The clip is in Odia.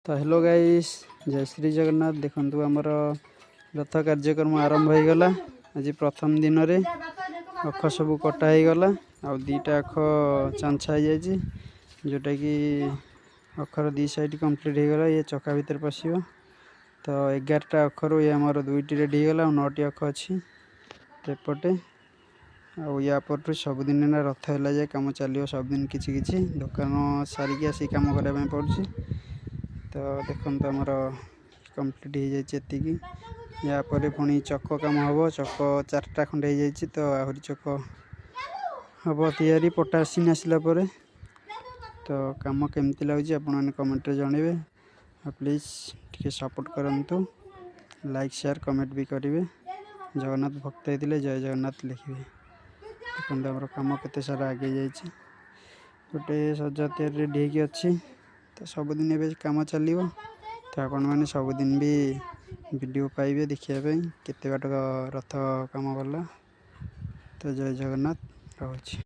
ତ ହ୍ୟାଲୋ ଗାଇସ୍, ଜୟ ଶ୍ରୀ ଜଗନ୍ନାଥ। ଦେଖନ୍ତୁ, ଆମର ରଥ କାର୍ଯ୍ୟକ୍ରମ ଆରମ୍ଭ ହୋଇଗଲା। ଆଜି ପ୍ରଥମ ଦିନରେ ଅଖ ସବୁ କଟା ହେଇଗଲା ଆଉ 2ଟା ଅଖ ଚାଞ୍ଚା ହେଇଯାଇଛି, ଯେଉଁଟାକି ଅଖର 2 ସାଇଡ଼୍ କମ୍ପ୍ଲିଟ୍ ହେଇଗଲା। ଇଏ ଚକା ଭିତରେ ପଶିବ। ତ 11ଟା ଅଖରୁ ଇଏ ଆମର 2ଟି ରେଡ଼ି ହେଇଗଲା ଆଉ 9ଟି ଅଖ ଅଛି ତ ଏପଟେ। ଆଉ ୟା ପରଠୁ ସବୁଦିନ ନା ରଥ ହେଲା ଯାଏ କାମ ଚାଲିବ। ସବୁଦିନ କିଛି କିଛି ଦୋକାନ ସାରିକି ଆସିକି କାମ କରିବା ପାଇଁ ପଡ଼ୁଛି। ତ ଦେଖନ୍ତୁ, ଆମର କମ୍ପ୍ଲିଟ୍ ହେଇଯାଇଛି ଏତିକି। ୟା ପରେ ପୁଣି ଚକ କାମ ହେବ। ଚକ 4ଟା ଖଣ୍ଡେ ହେଇଯାଇଛି, ତ ଆହୁରି ଚକ ହେବ ତିଆରି ପଟା ସିନ୍ ଆସିଲା ପରେ। ତ କାମ କେମିତି ଲାଗୁଛି, ଆପଣମାନେ କମେଣ୍ଟରେ ଜଣାଇବେ ଆଉ ପ୍ଲିଜ୍ ଟିକେ ସପୋର୍ଟ କରନ୍ତୁ, ଲାଇକ୍, ସେୟାର, କମେଣ୍ଟ ବି କରିବେ। ଜଗନ୍ନାଥ ଭକ୍ତ ହେଇଥିଲେ ଜୟ ଜଗନ୍ନାଥ ଲେଖିବେ। ଦେଖନ୍ତୁ, ଆମର କାମ କେତେ ସାରା ଆଗେଇ ଯାଇଛି। ଗୋଟେ ସଜ ତିଆରି ରେଡ଼ି ହେଇକି ଅଛି। ତ ସବୁଦିନ ଏବେ କାମ ଚାଲିବ। ତ ଆପଣମାନେ ସବୁଦିନ ବି ଭିଡ଼ିଓ ପାଇବେ ଦେଖିବା ପାଇଁ କେତେ ବାଟ ରଥ କାମ ଗଲା। ତ ଜୟ ଜଗନ୍ନାଥ, ରହୁଛି।